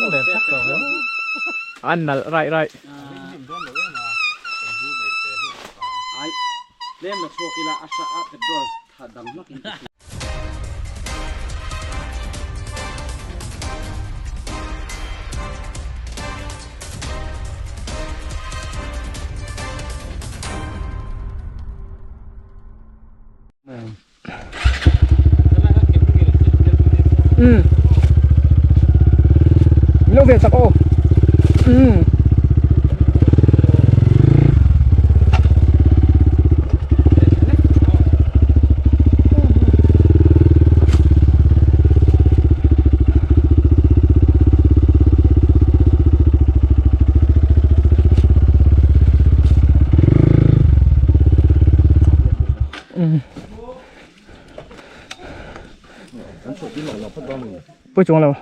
Lunglen thlak tawh viau. An nalh raih raih. Ừ. Lâu về sạc ô. Ừ. Pui chuang lo.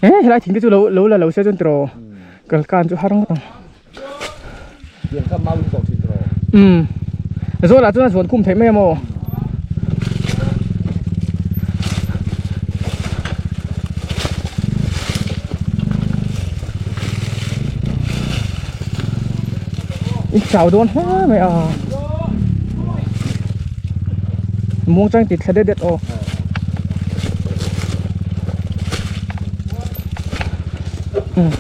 Ê, helai thing te chu lo lo la lo se chuan tiraw kal kan chu har ngawt ang. Umm zawl ah chuan a zuan khum theih mai a maw. In chau dawn hle mai a muang chang ti thla det det aw um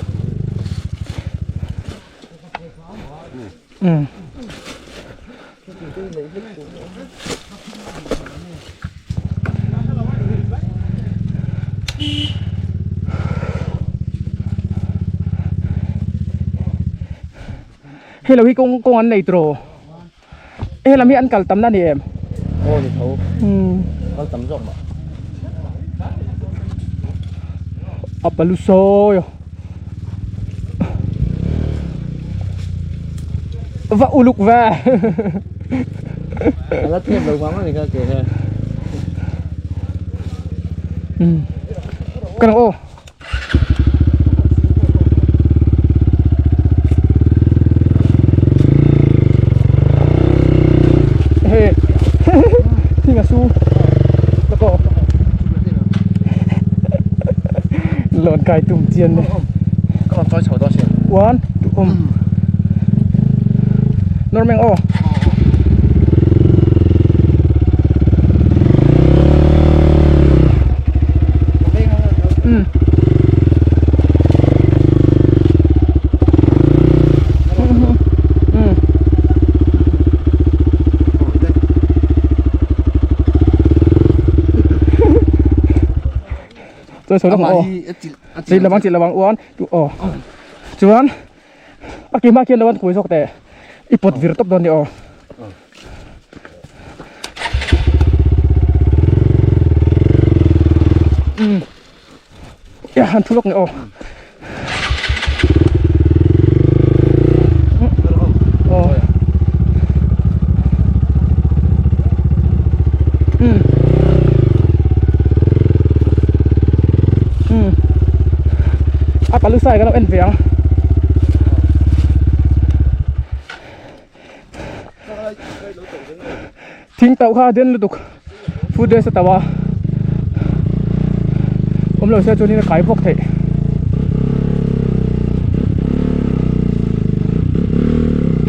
um Hei lo hi kawng kawng an nei tawh he lam hi an kal tam na ni em aw ni tho kal tam zawk mah a palu sawi va uluk ve ala thiam lo vang ani kha ke he kan aw he thing a su ta ko lon kai tum chian ne ka rawn chawi chho dawn sin one two um normal aw um um chawi chho dawn aw Chih lovang chih lovang uan aw chuan a kima khian lo an kui zawk teh i pawt vir tawp dawn ni aw. Um han thu lawk ni aw. Aw. Um. Um. A palu sai ka lo en ve ang. Thing tauh kha a den lutuk food rest a tauh a awm lo se chuanin a kai bawk theih.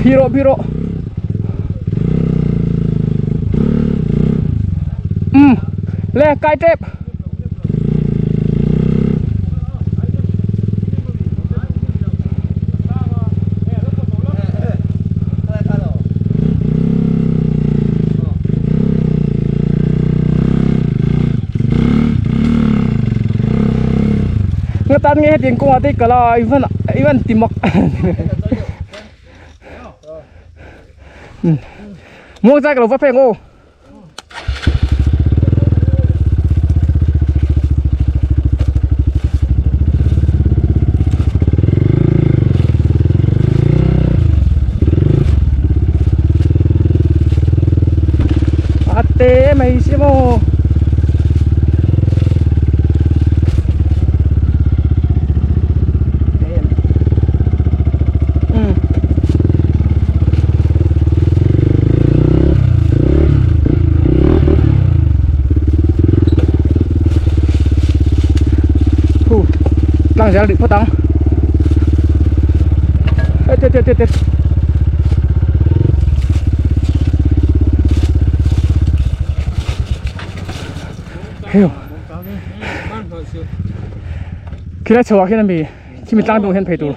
Phih rawh phih rawh umm le kai tep. Nga tan nge hetiang kawngah te kal a i van i van ti mak muang chai ka lo va pheng aw. A te mai si maw. Tang zel rih phawt ang. Ê tê tê tê tê. Heo. Khilai chho ah khian ami khimi tlang dung hian phei tur.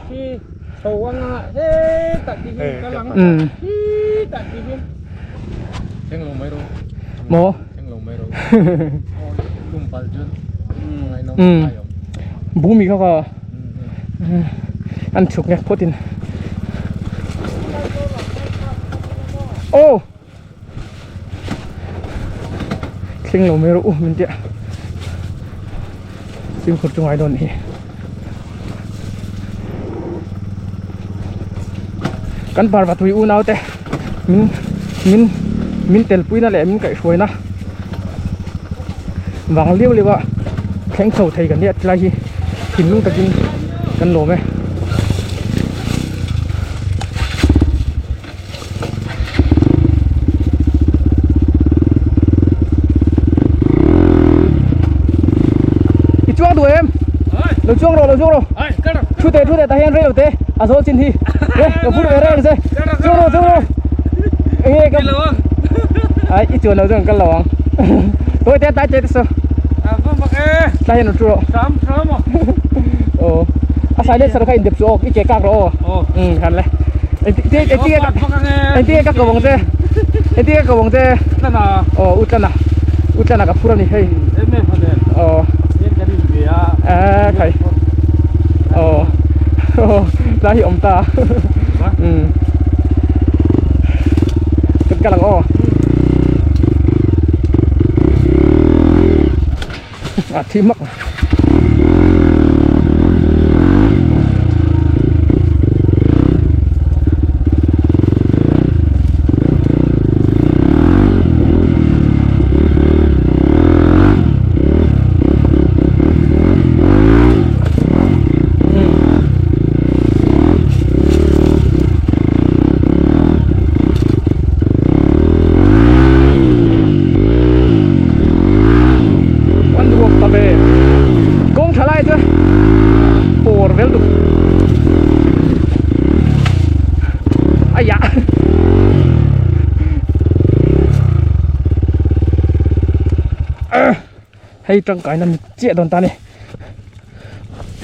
Um. Maw. Um. Bumi kha kha an chhuk nge phawt in. Oh. Thleng lo mai rawh u min tia fimkhur chu ngai dawn hi kan parva tui unau te min min min tel puina leh min kaihhruaina vang liau liau a thleng chho thei kan nia tilai hi thinlung takin kan lawm e. I chuang duh em? Lo chuang rawh, lo chuang rawh. Thu teh, thu teh, tah hian rei lo te. A zawl chin hi. E, ka phur ve reng che. Chuang rawh, chuang rawh. Enge ka Ai, i chuan lo chuan kal lo ang. Tawi te, tai te te so. Tlai hian rawn thu rawh. Aw. A silencer kha indep chu aw, i ke kak rawh aw. Umm khan le. Engtin ka ko ang che engtin ka ko ang che aw u tlana u tlana ka phur a ni hei aw a khai aw tlai hi awm ta umm kan kal ang aw a thi hmak. An ruak ta ve kawng tha lai chu pawr vel duk ai ah hei tangkaina mi chiah dawn ta ni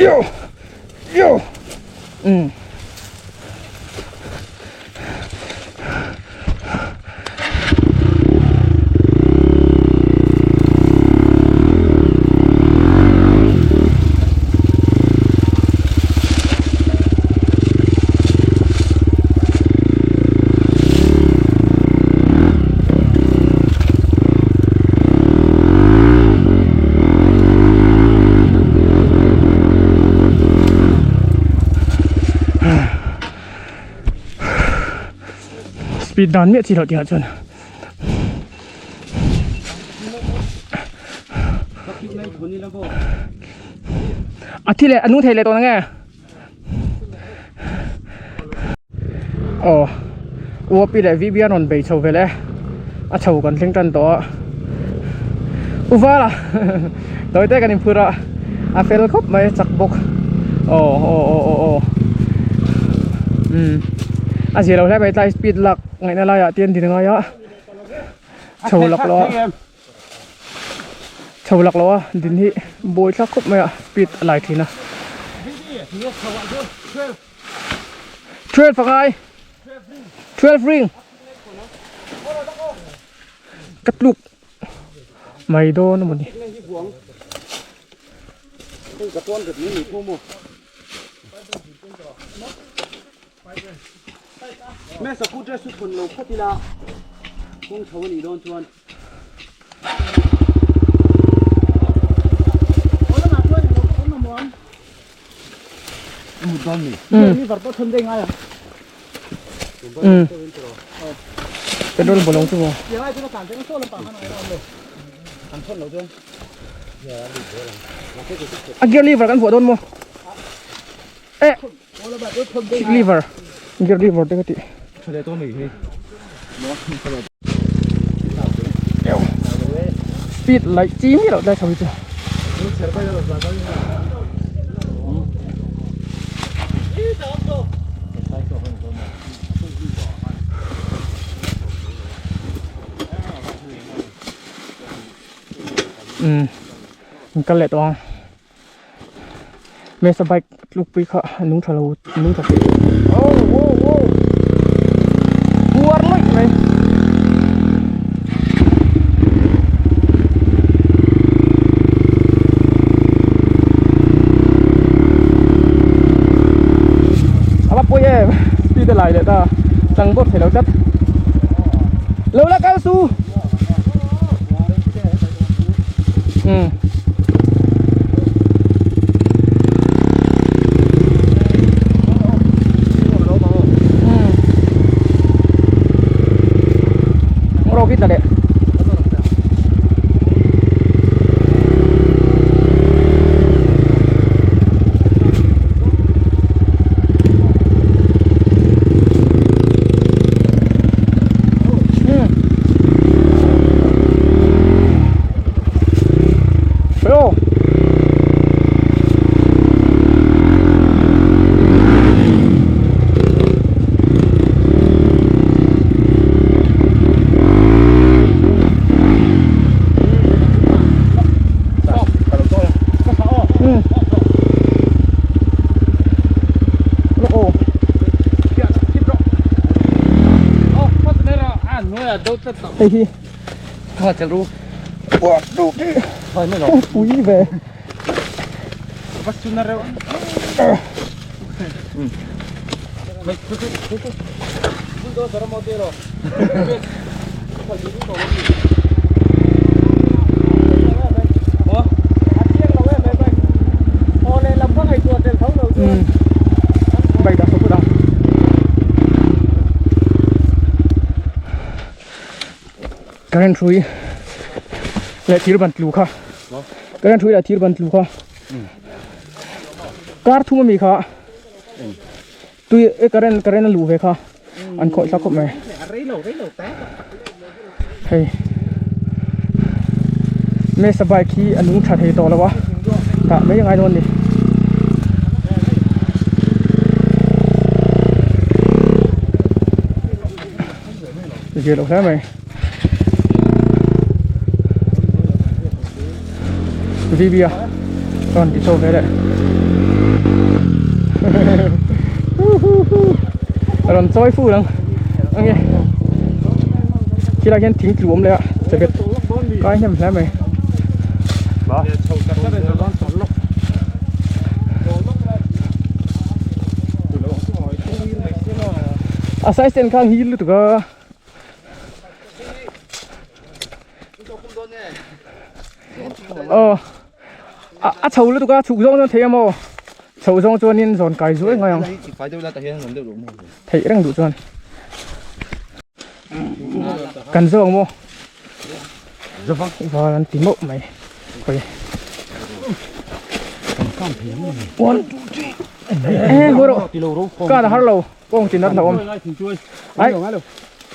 yo yo um. Speed dan miah chi loh tihah chuan a thi leh a nung thei leh tawh nange aw uapi leh vb a rawn bei chho vel e a chho kan thleng tan tawh a uvala tawi te kan inphur a a fel khawp mai chak bawk aw aw aw aw aw umm a zia lo hle mai tlai speed lak ngaihna laiah te an din ngai a chho lak lo a chho lak lo a din hi buai thlak khawp mai a speed a lai thin a 12 angai 12 ring ka tluk mai dawn a mawni. Petrol bolong chu maw. A gear lever kan vuah dawn maw? Eh lever gear lever te ka tih. Speed light chi miah loh tlai chho hi chu. Umm in kal leh tawh ang Mesa bike tlukpui kha a nung tha lo nung tha thei oh oh oh puar lawih mai. A va pawi em speed a lai leh ta tang bawk thei lo tlat lo la kal su um ro khi ta leh Hei hi pui ve Bike dah sawput ang. Current hrui leh thir ban tlu kha current hrui leh thir ban tlu kha kar thum ami kha tui e current current a luh ve kha an khawih thlak khawp mai hei mesa bike hi a nung tha thei tawh lo a tah mai a ngai dawn a ni. Zir loh hle mai VB a rawn ti chho ve leh rawn chawi fu lang ange khilai khian thing tlu awm leh a jacket kai hnem hle mai. A size ten kha ngil lutuk a. Aw a chho lutuk a chhuk zawng chuan thei a maw chho zawng chuanin zawn kai zuai ngai ang theih reng duh chuan kan zawng maw val an ti mauh mai khawi one two three eh haw rawh kan a har lo. Kawng chin a awm ai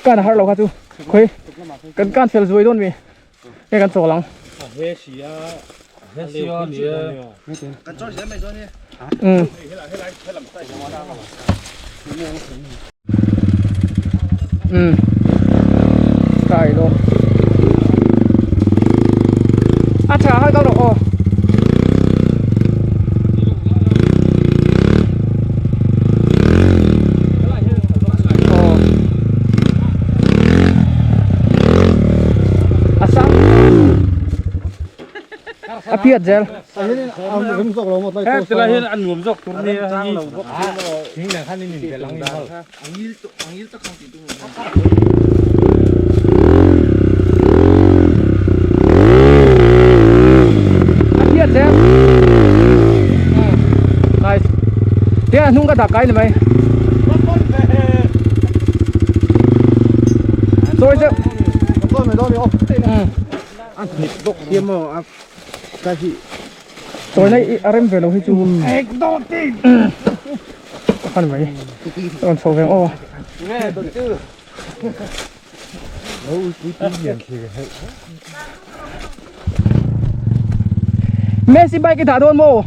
kan a har lo kha chu khawi kan kan fel zuai dawn mi nge kan chawl ang um um kai dawn a tha har ka rawh aw. A piat zel. A piat zel. Nice. Tia hnung ka dah kai ni mai. Chawi deuh. Chawi na i a rem ve lo hi chu. Ka ni mai. Rawn chho ve ang aw. Messi bike i dah dawn maw?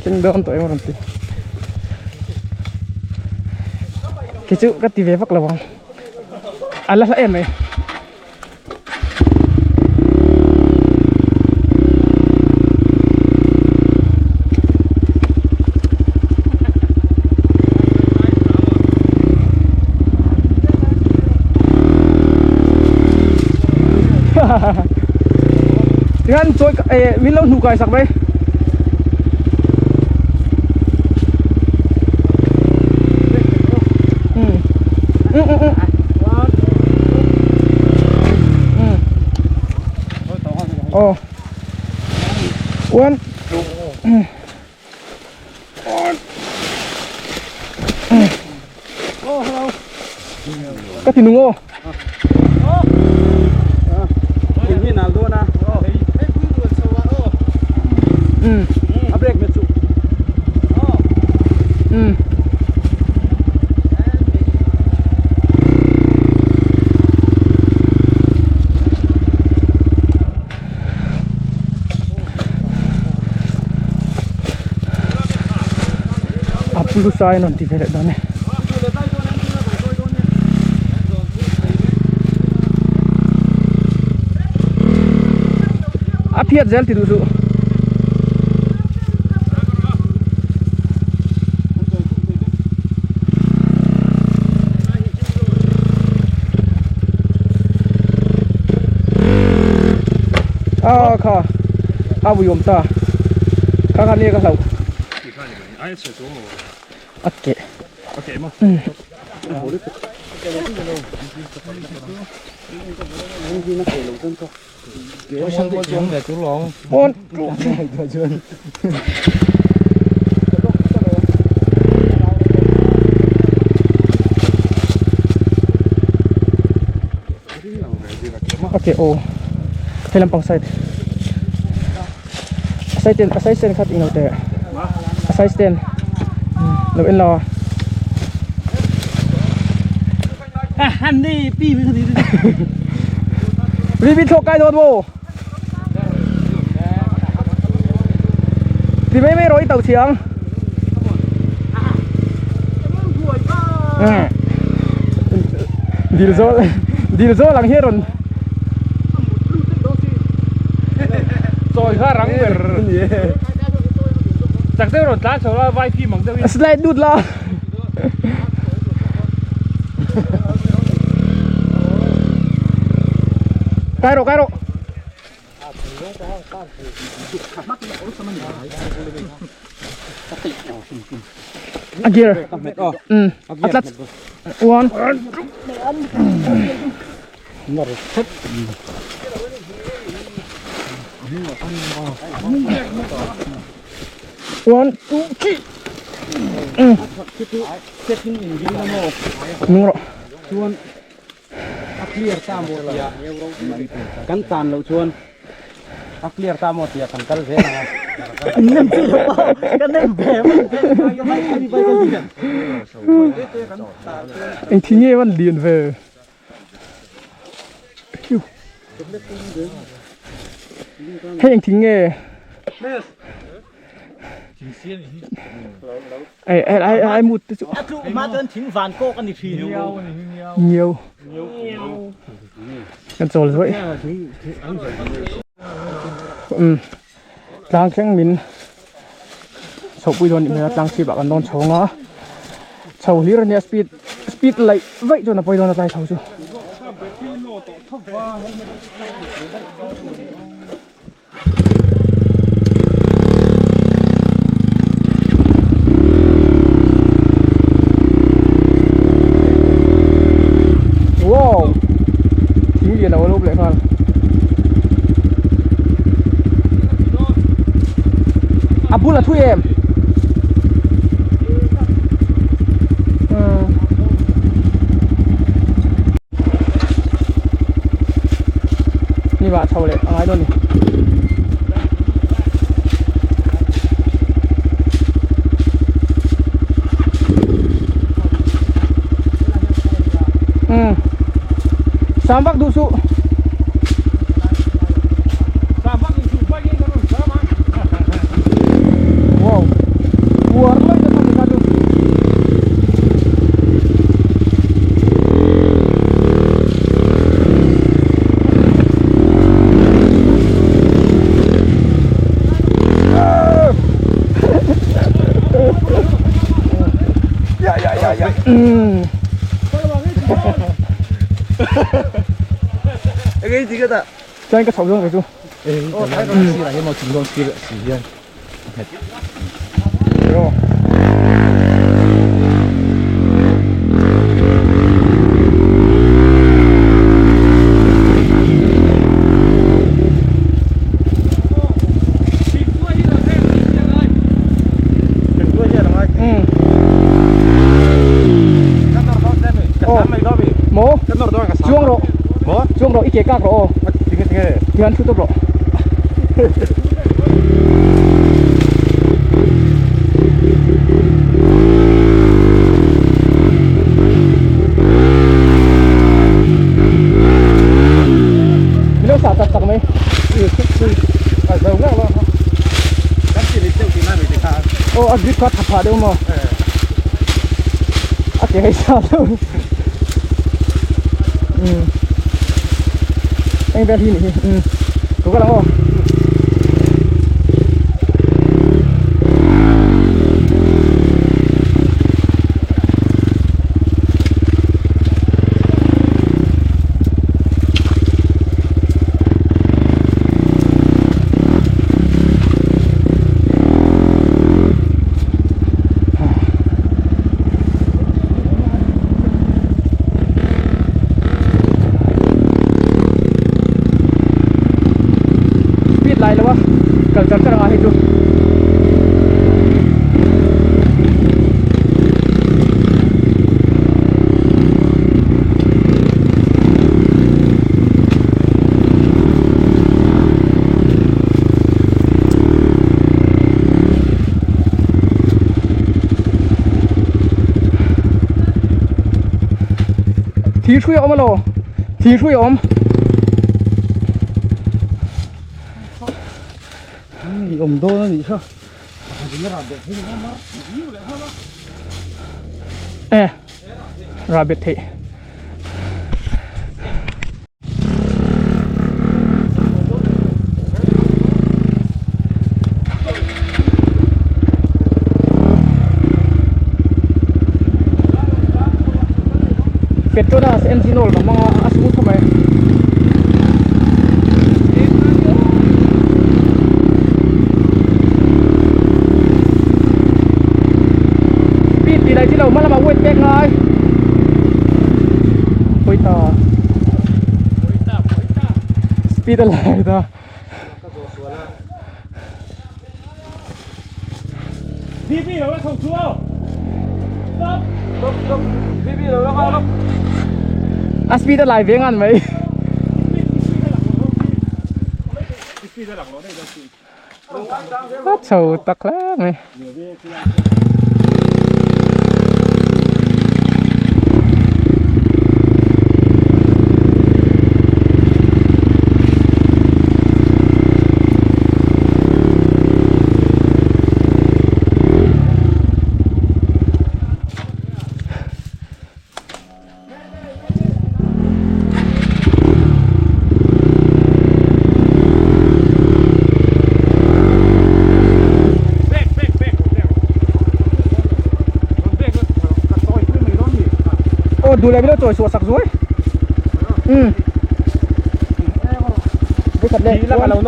Thleng dawn tawh em a rawn ti. Kei chu ka ti ve vak lo ang. A la hla em mai. Tikhan chawi eh min lo hnuh kai sak mai. Um um um um um oh one Ka ti nung aw. Um. Um. A pulu sai an rawn ti ve leh dawn e. A phiat zel ti duh suh. A kha a ui awm ta kha kha nia ka hlauh a keh one two a keh aw hei lampang side a side ten a side ten khat englo teh a side ten lo en lo a ri bi thlawk kai dawn maw ti mai mai rawh i to thiang dil zawl dil zawl ang hian rawn chawi kha rang ber chak deuh rawn tlan chho la vai phim ang deuh in slide lut la kai rawh kai rawh A gear. Um. A tlat. One. One, two, three. Um. Nung rawh. Chuan a clear ta maw tia kan tan loh chuan a clear ta maw tia kan kal zel ang a. Eng thi nge van lian ve. Hei eng thing nge? Ai ai ai mut te chu. A tlu ma chuan thing van kawk a ni thin. Nhiều. Kan chawl zuai. Um. Tlang thleng min chho pui dawn nih hmel a tlang chhip ah kan dawn chho anga chho hlir ania speed speed laih vaih chuan a pawi dawn a tlai chho chu. Wow thing lian a lo leh nghal a bul a thui em ni vah chho leh a ngai dawn ni um sam vak duh suh wow uar lawih ta chu ni kha chu. Eng ei ti ka dah. Chuan ka chhoh zawng kei chu. Aw tlai rawn sirah hian maw chung dawn sir si hian a nghet. Ro. Maw chuang rawh chuang rawh i ke kak rawh aw tihian thu tawp rawh min lo sah chak chak mai aw a grip kha tha phah deuh maw a ke hei sa deuh um eng vel hi nih hi um ko ka lang aw Speed lai lo a kal char char anga hei chu Thir hrui a awm alo thir hrui a awm. I awm dawn a nih kha. E rabbit theih. Petronas engine oil ka hmang a a smooth khawp mai. Speed tih lai chi lo hma lamah weight pek ngai. Pawita. Speed a lai ta. BB lo la chho chu aw. Stop. Stop stop. BB lo la kal. A speed a lai ve ngan mai. A chho tak hle mai. Aw duh leh milo chawi chhuah sak zuai umm vekhat leh umm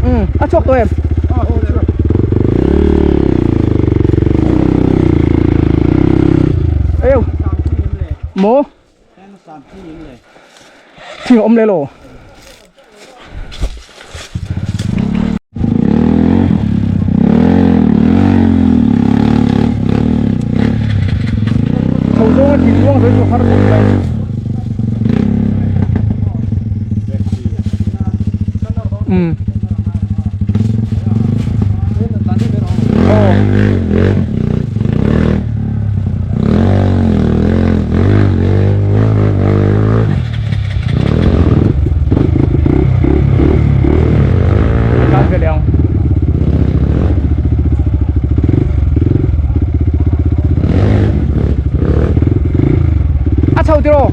umm a chhuak tawh em. Eo Maw Thing a awm leh lo Chho zawnga thing luang zai chu a har khawp mai. Umm. Aw. Tan ve leh ang. A chho tiraw?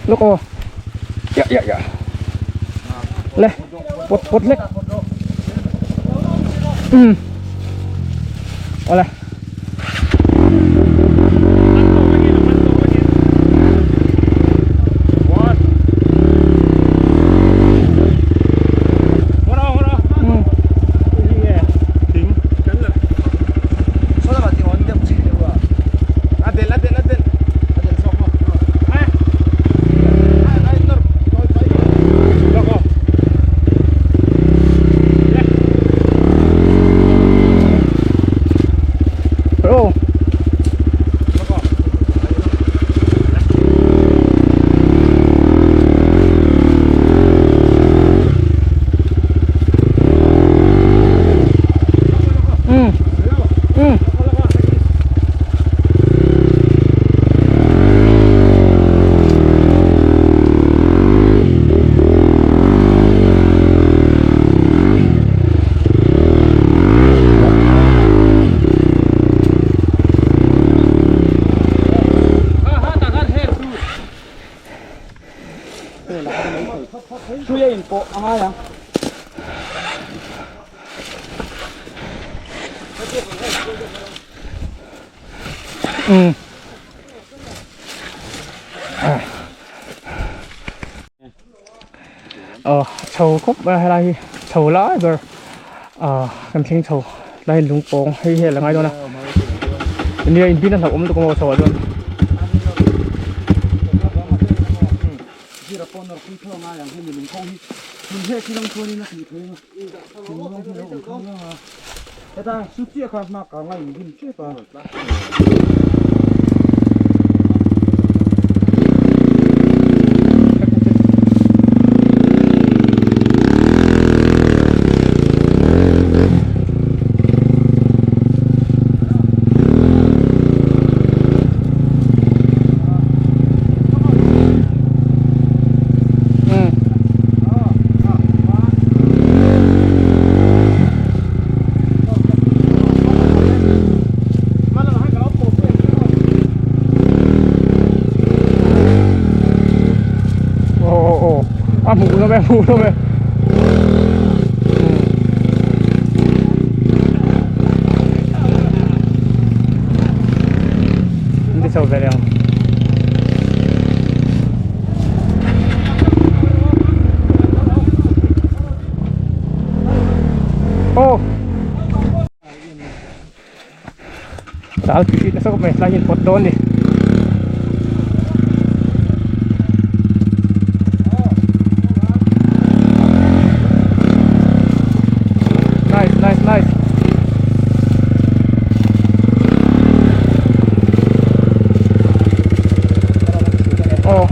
Luk aw. Ya ya ya. Le pawt pawt hlek. Um. Awle. Chho khawp mai a helai hi chho lai ber ah kan thleng chho lai lung pawng hei hi a la ngai dawn a nia in bin a hlauhawm lutuk a maw chho ah chuan. A hmuh nawm e hmuh nawm e an ti chho ve leh ang. Aw Dal khi nasa khawp mai tlai hian pawt dawn a ni. Nice nice nice. Aw.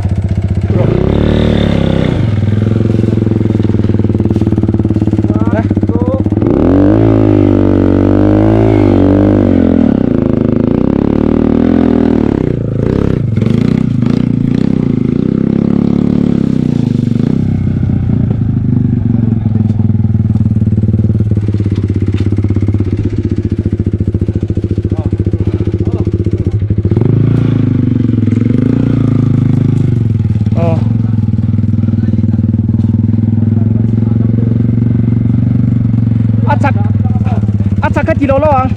Aw. A chak a chak ka ti lo lo ang.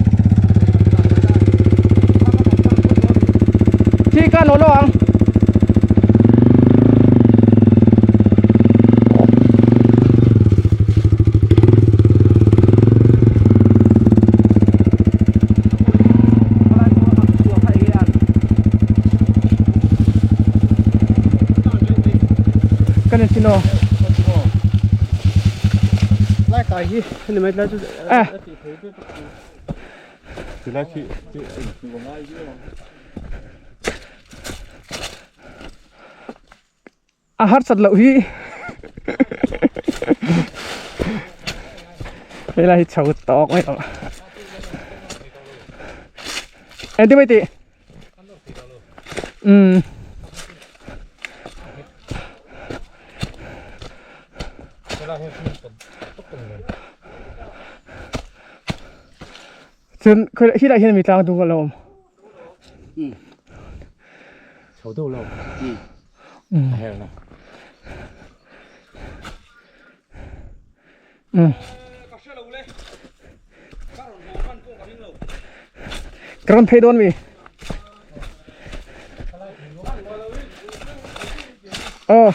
Thi ka lo lo ang. Kan in chino. Lai kai hi ni mai lai chu Eh. A harsat loh hi helai hi chho tawk mai tawh engtin mai tih umm chuan khilaiah hian mi tlang dung a lo awm. Chho deuh lo. Um. Ka rawn phei dawn mi? Aw.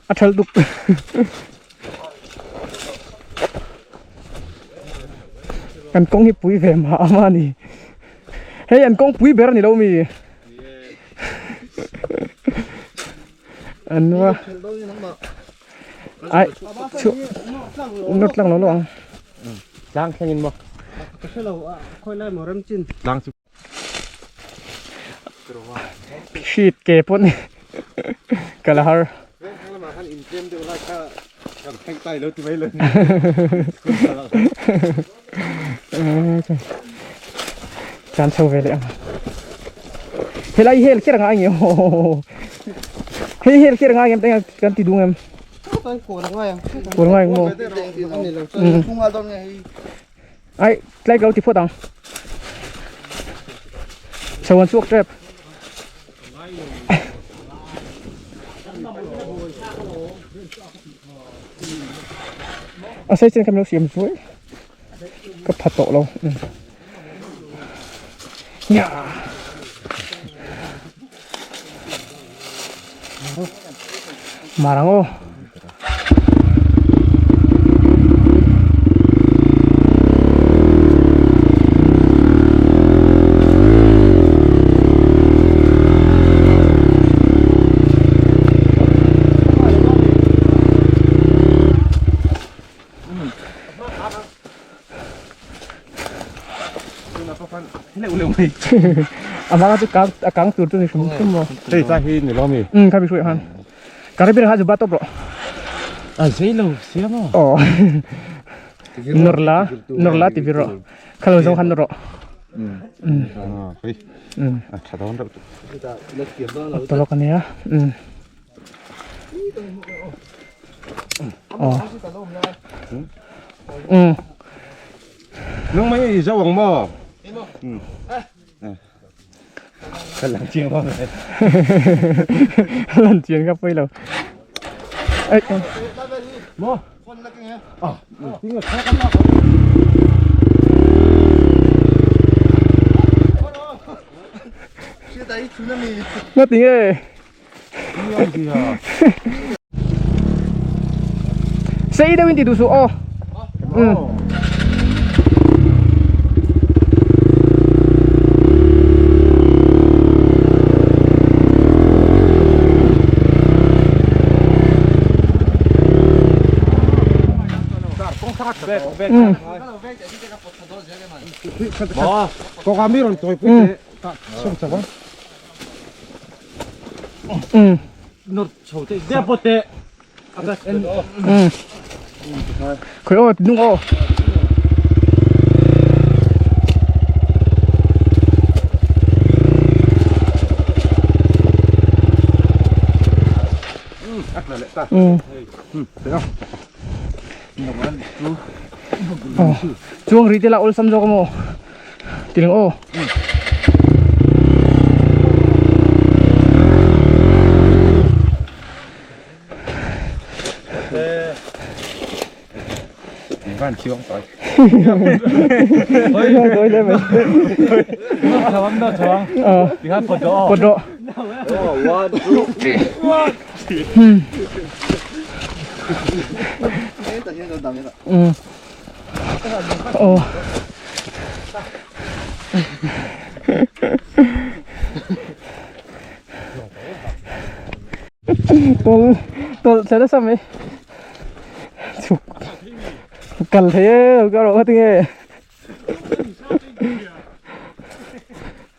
A thal tuk. Kan kawng hi pui ve mah a ni. Hei an kawng pui ber a ni lo mi. An va ai chu nawt tlang lo lo ang. Tlang thleng in maw? Ka hre lo a khawi lai maw rem chin. Tlang chu. Hrit ke pawh ni ka la har. Veng lamah khan in tlem deuh lai kha kan thleng tai lo ti mai lo ni. Tlan chho ve leh ang. Helai hel kher anga nge hei hel kher anga ngem tenga kan ti dung em. Kawl ngai ang maw. Ai tlai ka lo ti phawt ang. Chho an chhuak tep. A sei chen kha min lo siam zuai. Ka pha tawh lo. Nya. Marang aw. A hmanga chu kang a kang tur chu ni hrim hrim maw. Hei ta hi ni lo mi. Um kha mi hruai han. Karibir kha chu ba tawp rawh. A zei lo sia maw. Aw. Nawr la nawr la ti vir rawh. Kha lo zawng khan nawr rawh. Um. Hei. Um. A tha dawn reuh chu. Tawlawk a nia. Um. Aw. Um. Nang mai i zo ang maw? Um. Ka lang chiang ba mai. Lan chiang ka pui lo. Ai. Mo. Ah, tinga kha ka ma. Nó tiếng ê. Sei deuh in ti duh suh aw. Um. Um. Um. Um. Khoi aw nung aw. Um. Aw. Chuang ri te la awlsam zawk amaw. Tilang aw. Van chiang toi. Tôi lên mày. Ờ. Quật độ. Ừ. Ồ. Tôi tôi sẽ sao mày? Chụp cần thế cái đồ thế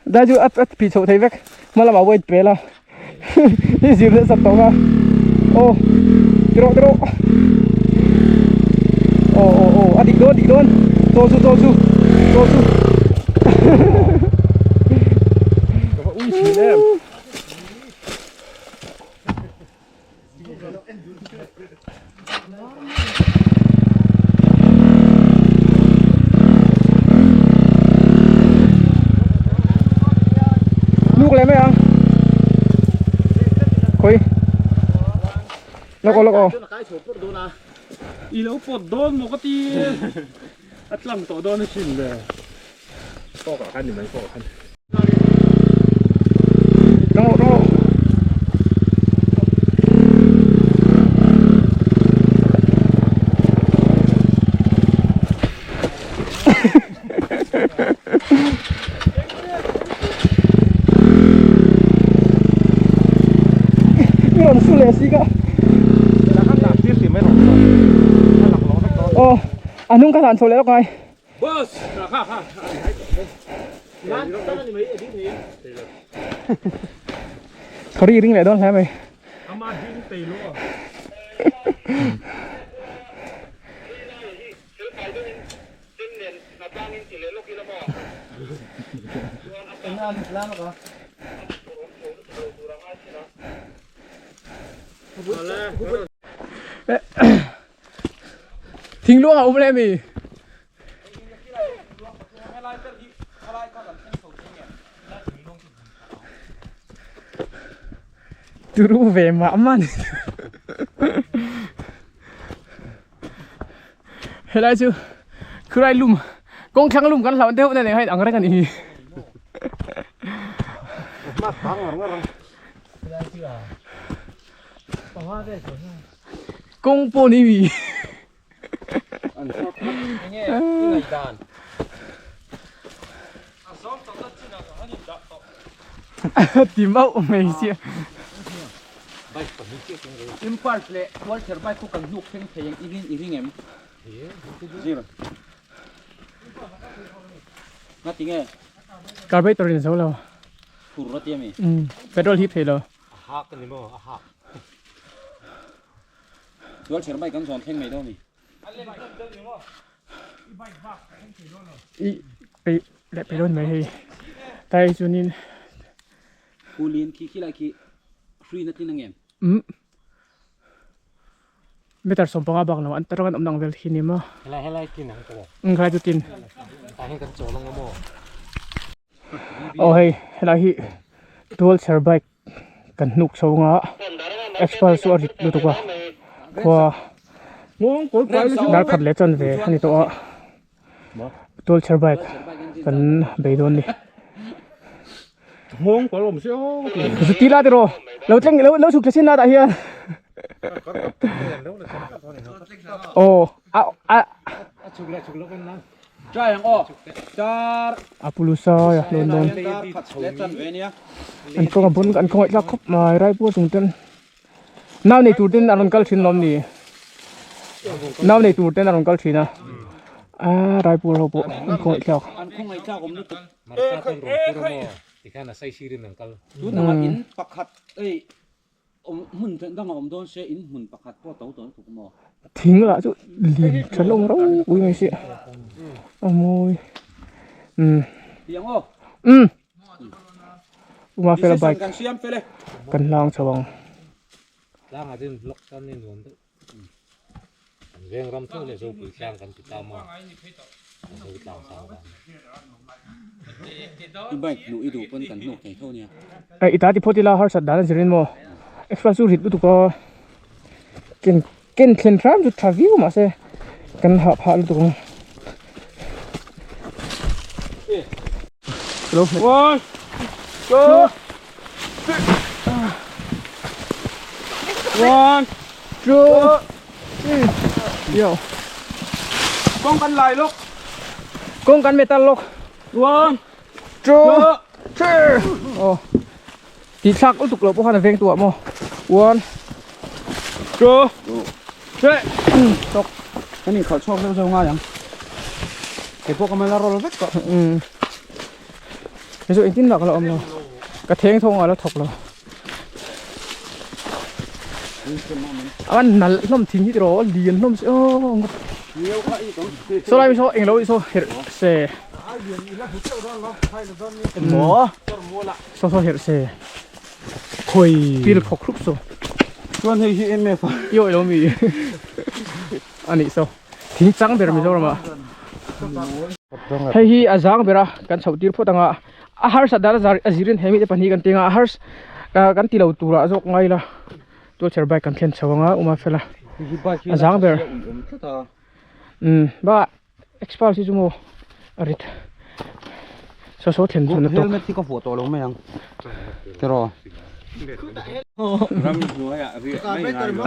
đã chú ắt ắt bị chụp thấy vek mà là bảo vệ bé là đi dìm lên sập tàu ra ô tro tro ô ô ô à định đôn tô su tô su tô su Nuộc lên mấy anh? Lawk aw lawk aw. I lo pawt dawn maw ka ti a tlang tawh dawn asin le. Tawk ah khan ni mai pawh khan. Tang rawh tang rawh. Mi rawn su leh si ka. Aw a hnung ka hlan chho leh lawk ngai. Ka ri ring leh dawn hle mai. Thing luang a awm leh mi. Turu ve mah mah ni. Helai chu khulai lum kawng thlang lum kan hlauh deuh na nen hian ang reng a nih hi. Kawng pawh ni mi. Ti mauh mai sia. Impulse leh tualchher bike khu kan hnuk thleng thei ang i ring i ring em? Zir. Ngati nge? Carburetor in zo lo. Phur a ti ami? Um, petrol hip thei lo. A hak ani maw a hak. Tualchher bike kan zawn thleng mai dawn mi. I pe leh pe dawn mai hei. Tai chuanin Kulin khi khi lai khi hruina tlin ang em? Um meter 15 bak lo an tarak an awm dang vel khi ni maw? Helai helai tin ang tawh. Um khalai chu tin. Tah hian kan chawl ang maw? Aw hei helai hi tualchher bike kan hnuk chho anga expire chu a rit lutuk a khua dar khat leh chan ve a ni tawh a tualchher bike kan bei dawn a ni. Zu ti la tiraw lo thleng lo lo chhuk thla chin la tah hian aw a a a pulusa a hlawn dawn an kawng a bun an khawngaih tlak khawp mai Raipur chung ten nau nei tur ten a rawn kal thin lawm ni nau nei tur ten a rawn kal thin a a Raipur ho pawh an khawngaih tlak. Thing lah chu lian tha hlawm ropui mai sia a mawi umm umm uma fela bike kan hlang chho ang. Hei i ta ti phawt ila harsat dan a zirin maw extra chu rit lutuk a ken ken thlen hram chu tha viau mahse kan hah phah lutuk ang. One, two, three. One, two, three. Yo. Kawng kan lai lawk. Kawng kan metal lawk. One, two, three. Oh. Ti thlak lutuk lo pawh khan a veng tu ah maw. One, two, three. Tawk. Kan inkhalh chhuak deuh zeuh ngai ang. Kei pawh ka mela roll vek tawh. Um. Hei chu engtin mah ka la awm lo. Ka theng thawng ah la thawk lo. A nalh hlawm thing hi tiraw a lian hlawm si aw. Saw lai mi saw englo hi saw herh se. Maw? Saw saw herh se. Khawi. Pil khawk hrup saw. Chuan hei hi em em a. I awih lo mi. Anih saw. Thing chang ber Mizoram ah. Hei hi a zang ber a kan chhoh tir phawt ang a. A harsat dan a zirin he mite pahnih kan ti ang a. A hars kan ti lo turah zawk ngai la. Tualchher bike kan thlen chho anga uma fela a zang ber umm bakah expert hi chu maw a rit saw saw thlen chhun a tawk. Helmet hi ka vuah tawh lo mai ang tiraw.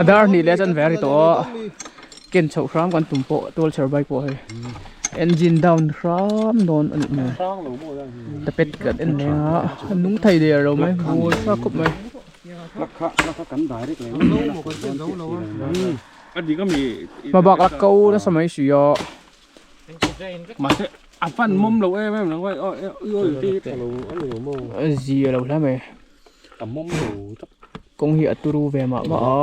A dar hnih leh a chanve a ri tawh a ken chhoh hram kan tum pawh tualchher bike pawh hei engine down hram dawn a nih hmel tapet kan en leng a a nung thei der lo mai mawi thlak khawp mai. Hma bak a ko nasa mai si a. Zia lo hle mai. Kawng hi a turu ve mah mah a.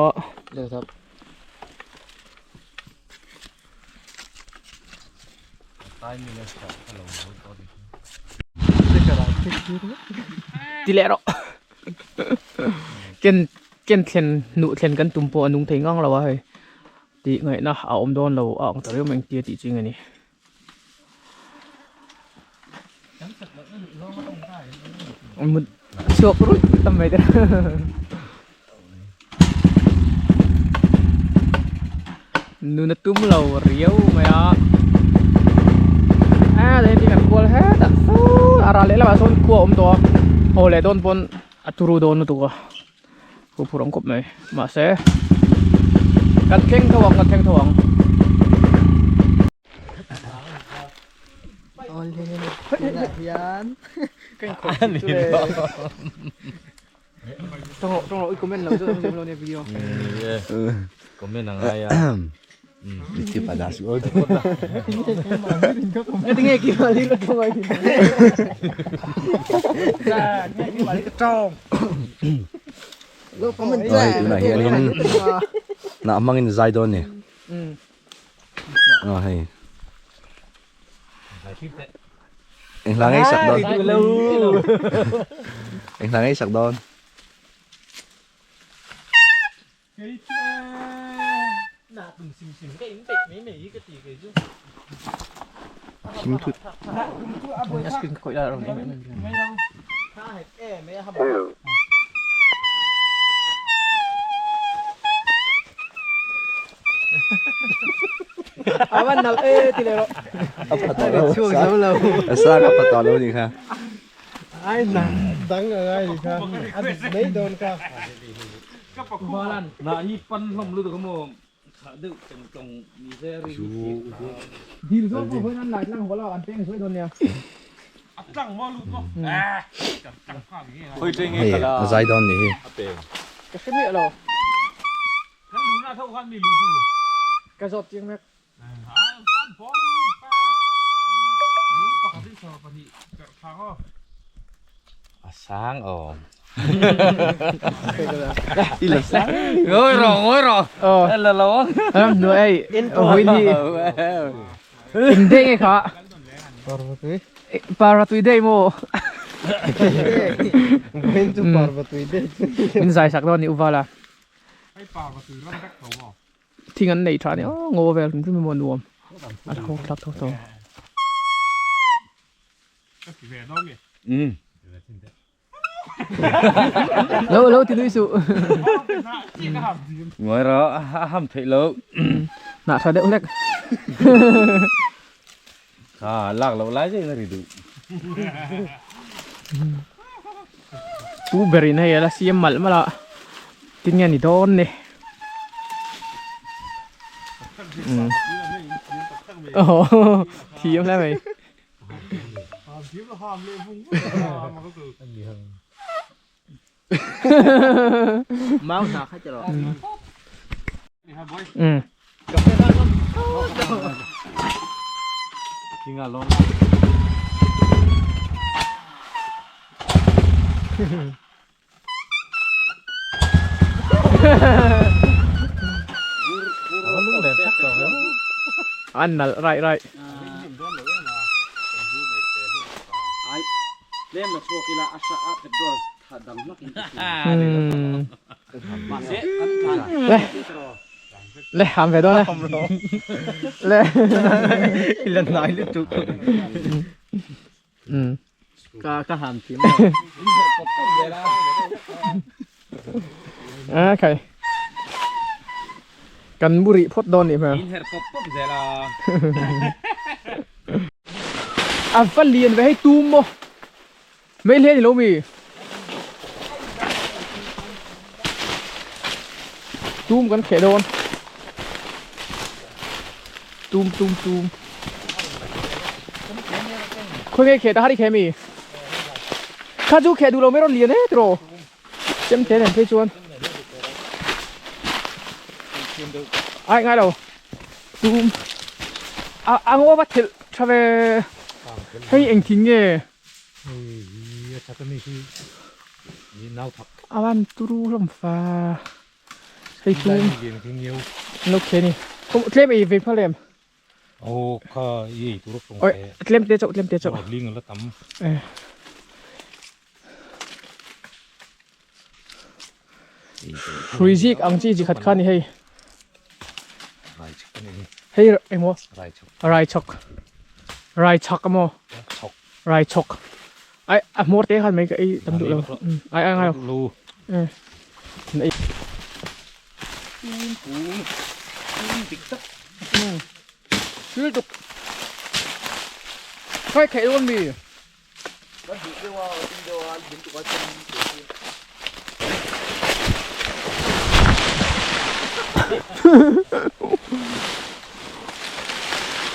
Ti leh rawh. Ken ken thlen hnuh thlen kan tum pawh a nung thei ngang lo a hei tih ngaihna a awm dawn lo a ang ta riau mai engtia tih ching a ni. Mut chhuak ruih tam mai te Nuna tum lo riau mai a a hei kan kual hetah sawn a ral lehlamah sawn khua a awm tawh a haw leh dawn pawn a turu dawn lutuk a huphurh awm khawp mai mahse kan thleng tho ang kan thleng tho ang. Comment ang ai a. Ti padas go. Oi tunah hianin hnah hmangin zai dawn ni. A hei. Eng hla ngei sak dawn. Eng hla ngei sak dawn. Thim thut. A pha tawh lo. A sang a pha tawh lo ni kha. Hei a zai dawn ni hi. A sang awm. Ngoi rawh ngoi rawh. La lo ang. Nuai vawiin hi eng day nge kha? Parvatui. Parvatui day maw? Vawiin chu parvatui day chu. Min zai sak dawn a ni Uvala. Thing an nei tha a ni aw ngaw vel hrim hrim emaw nuam a tho thlak tho tho. Lo lo ti nui suh. Ngawi rawh a ham theih loh. Hnah tha deuh hlek. Kha lak loh lai zaiin a ri duh. Tu berin hei a la siam malh malh a tin nge ni dawn ni. Thiam hle mai. An nalh raih raih. Le le ham ve dawn e. Le. I la hnai lutuk. Ka ka ham thiam lo. A khai. Kan mu rih phawt dawn nih hmel. In herh pawp pawp zel a. A va lian ve hei tum maw. Mai hle ni lo mi. Tum kan kheh dawn. Tum tum tum. Khawi nge kheh ta hari kheh mi. Kha chu kheh duh lo mai rawn lian e tiraw. Chem te nen phei chuan. Ai ngai lo. Tum. A a ngaw va thelh tha ve. Hei eng thing nge. A van turu hlawm fa. Hei tum. An lo khe ni. Tlem ei ve phal em. Aw kha i ei tur a pawng Oi tlem te chauh tlem te chauh. Ling a la tam. Eh. Hrui zik ang chi chi khat kha ni hei. Rai chhok ani. Hei engmaw? Rai chhok. Rai chhok. Rai chhak amaw? Chhok. Rai chhok. Ai a hmawr te khan mai ka ei tam duh lo. Ai ai ngai lo. Eh. Ei. Thil tuk. Khai khaih dawn mi.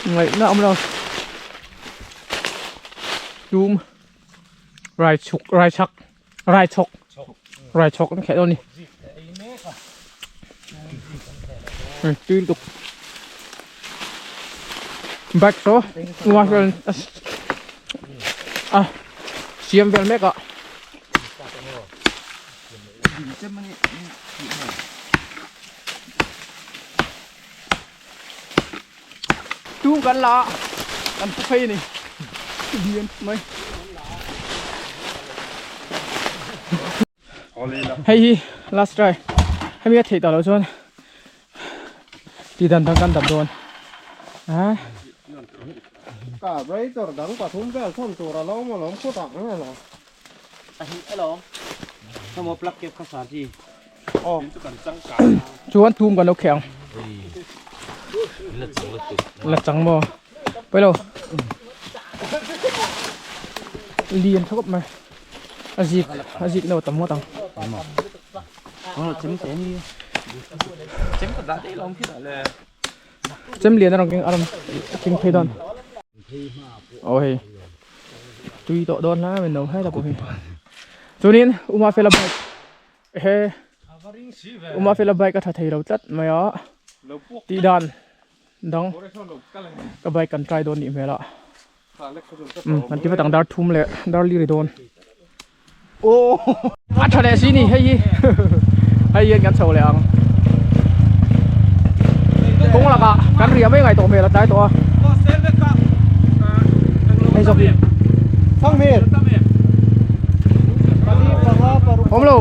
Ngaihna awm lo. Tum rai chhuk rai chhak rai chhawk rai chhawk an kheh dawn ni tui lutuk bike saw nua hian a siam vel mek a tum kan la a kan pu phei a ni dian mai hei hi last try hemi a theih tawh loh chuan tih dan dang kan dap dawn a Carburetor dang pathum vel thawn tur a lo maw lawm khut ang nge lo. Chuan tum kan lo kheh ang. La chang maw. Pawi lo. Lian tha khawp mai. A zik a zik no tam ngawt ang. Chem lian a rawn keng a rawn keng phei dawn. Aw hei tui tawh dawn hlai mai no hai ta pawh hi. Chuanin Uma Fela bike he Uma Fela bike a tha thei lo tlat mai a tih dan dang ka bike kan try dawn nih hmel a umm kan ti vat ang dar thum leh dar li ri dawn a tha leh si ni hei hi hei hian kan chho leh ang kawng lakah kan riah mai ngai tawh hmel a tlai tawh a hei zawk hi awm lo.